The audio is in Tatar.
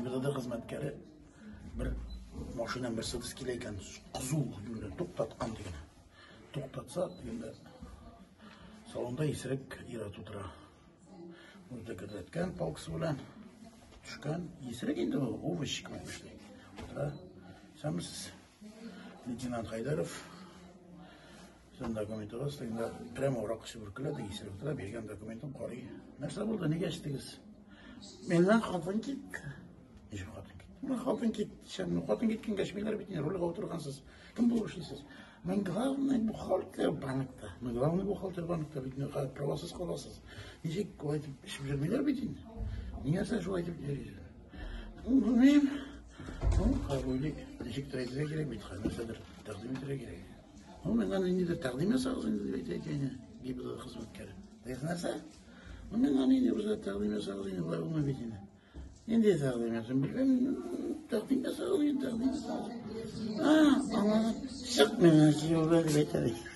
ГИБДД хезмәткәре бер машина Мерседес килә икән, кызу белән туктаткан дигән. Туктатса, дигәндә салонда исерек ир-ат утыра. Ул дөкердәткән палкасы белән төшкән. Исерек инде ул, овощ кебек эшли. Утыра. Исәнмесез. Лейтенант Хайдаров. Син документыгыз, тегендә прямо урак эчеп бөркелә, теге исерек утыра, биргән документын карый. Нәрсә булды, нигә эчтегез? Миннән хатын китте. Ничек хатын китте? Менә хатын китте. Син хатын киткәнгә эчмиләр бит, рульгә утыргансыз. Кем булып эшлисез? Мин главный бухгалтер банкта. Мин главный бухгалтер банкта бит, правасыз каласыз. Ничек шулай итеп эчеп йөрмиләр бит инде? Нигә сез шулай итеп йөрисез? Белмим. Ну, хәзер ничектер әйтергә кирәк бит, нәрсәдер тәкъдим итәргә кирәк. Ну, миңа ниндидер тәкъдим ясагыз инде, дип әйтә икән ГИБДД хезмәткәре. Дигән нәрсә? Ну, миңа нинди булса тәкъдим ясагыз инде, болай булмый бит инде. Нинди тәкъдим ясыйм, белмим. Тәкъдим ясагыз инде, тәкъдим ясагыз. А, аңладым. Чык миңа кияүгә дип әйтә.